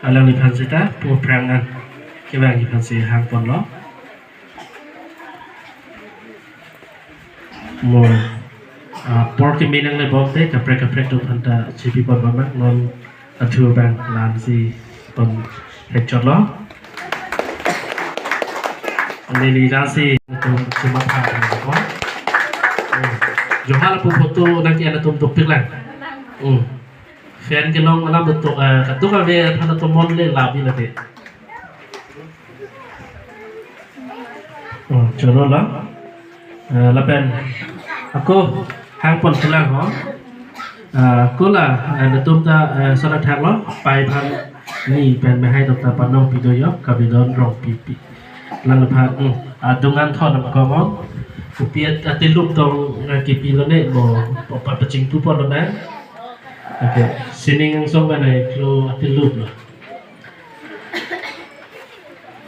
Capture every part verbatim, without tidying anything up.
Alangliphan seta pu aphrang an kevangji aphansi hangponlo. Mo, ah, apor keme nanglebomte kaprek kaprek atum aphanta chepipon bang non athu bang lansi pon hekchotlo. Neli lansi atum chematha ko. Hmm. Johal pu photo nangke-en atum dopiklang. Hmm. Fan kelong alam betul, eh, katuk ave aphan atum mon le labi lade. Hmm, choro la. Eh, lapen ako hangpon pulang ho. Eh, ako la, eh, latum ta, eh, sona thak lo, pai aphan ni pen mehai dokta panong pido yo, kabidon rong pipi. Lang aphan, hmm, adungan thon am kongong. Kopi at-, atilup tong, eh, kipi lone, mo, pa-, pa-, pachingpu pon lone. Okay, sining angsong pen ai klo atilup lo.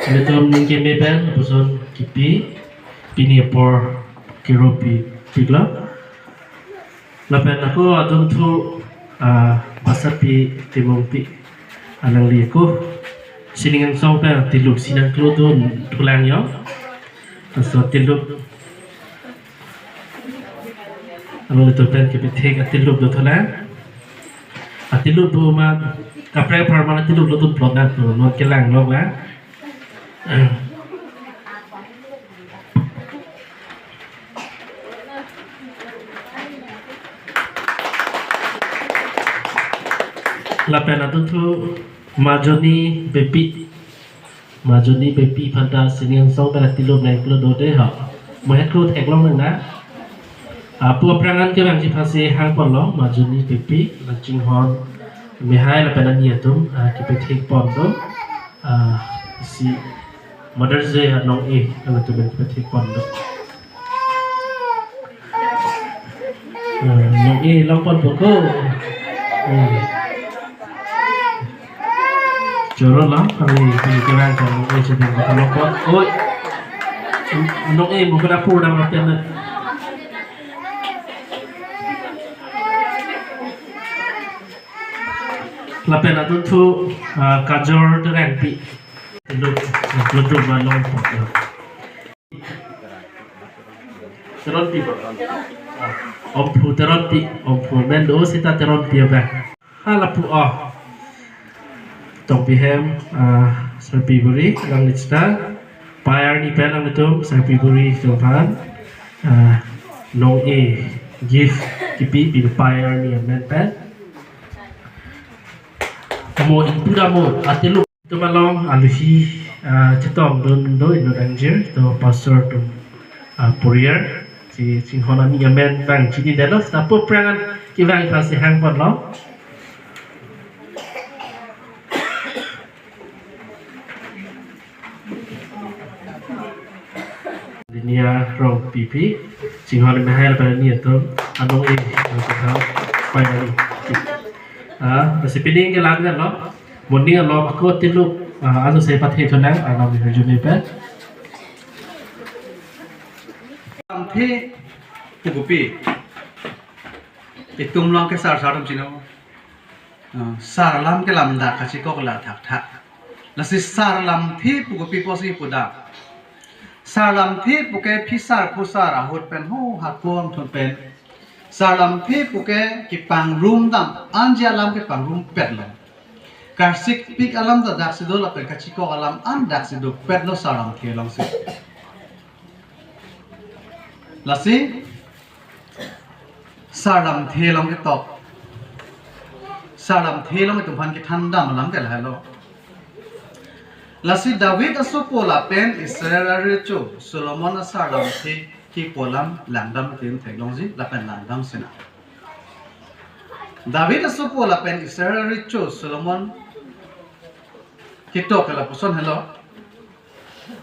Ilitum ning keme pen lapuson kipi, pini apor kiro pi, piklo. Lapen ako adun thu, ah, Basapi Timungpi, alangli ako sining angsong pen atilup si nangklodun thulang yo. Laso atilup alangli atum pen kepethek atilup do thulang. Atilup do ma kaprek apharman atilup lodun plot nangpo, non kelang lok na. Lapen adun thu Majoni Bepi. Majoni Bepi aphanta sining angsong pen atilup nangklo do de ho. Mo het klo theklong nang na. Ah, pu aphrang an kevangji aphansi hangponlo, Majoni Bepi, nangchinghon mehai lapen ani atum, ah, kepethek pon do, ah, si Mother's Day anong-e, nangtum pen kepethek pon do. Eh, nong-e longpon poko. Hmm. Choro la, kami, kami kurang kan nong-e sedang makan longpon. Oi. Nong-e bukan dapur dang lapen na. Lapen adun thu, ah, Kajor Terangpi. Lu, lu tu ma longpon. Teronpi. Omphu Teronpi, Omphu men do seta Teronpi apa? Hala pu oh. Tongpi hem, ah, Sarpi Buri, alangli seta. Pai arni pen alangtum, Sarpi Buri atum aphan. Ah, nong-e gift kipi pin pai arni amen pen. Mo input amo, atilup. Itum along aluhi, ah, chetongdun do inut angjir, to pastor atum, ah, puriar, si chinghon ani amen bang chinidetlo, seta pu aphrang an kevangji aphansi hangponlo. Dinia rong pipi, chinghon mehai lapen ani atum, anong-e, anong-e, final. Ah, lasi pining kelang kan lo. Moning along ako atilup, ah, aso se pathe thunang, ah, nang Juni pen. Lamthe pu kopi. Itum long ke sar sar atum chino. Ah, sar alam ke lamda kachikok la thakthak. Lasi sar lamthe pu kopi pusi pudam. Sar lamthe puke phisar phusar ahut pen ho hakom thun pen. Sar lamthe puke kepangrum dam, anji alam kepangrum petlo. Karsikpik alam ta daksi do lapen kachikok alam an daksi do petlo sar lamthe alongsi. Lasi sar lamthe along ketok. Sar lamthe along itum aphan kethan dam alam ke lahelo. Lasi David asopo lapen Israel arecho Solomon asar lamthe kipu alam langdam itum theklongji lapen langdam sina. David asopo lapen Israel arecho Solomon ketok ke lapuson helo.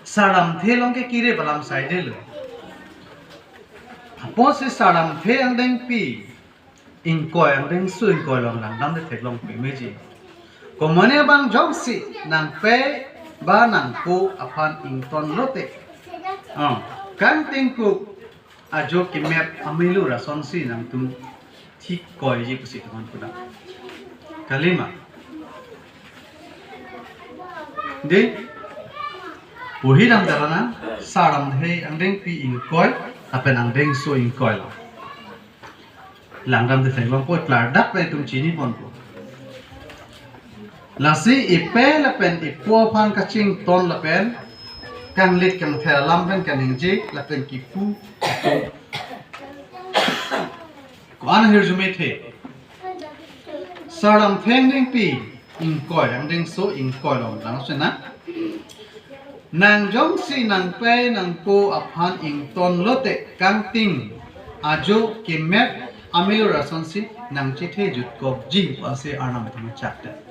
Sar lamthe along ke kire balam saidelo. Apotsi sar lamthe angdengpi ingkoi angdengso ingkoi along langdamde theklong pemeji. Komane abang jongsi nangpei ba nangpo aphan ingtonlote. Oh, kangtingkuk ajo kemep amelu rasonsi nangtum thik koiji pusi teman puna. Kalima. Dei, puhi dam dara na, Sar Lamthe angdengpi ingkoi, lapen angdengso ingkoi lo. Langdam de theklongpo, klardak pen itum chiniponpo. Lasi ipe lapen ipo aphan kachington lapen kanglit kangther alam pen kaningje lapen kipu. Ko-an ahirjume the. Sar Lamthe angdengpi ingkoi, angdengso ingkoi lo tang sena. Nang jongsi nangpei nangpo aphan ington lote kangting ajo kemet amelo rasonsi nangchethe jutkokji pusi Arnam atum chakte.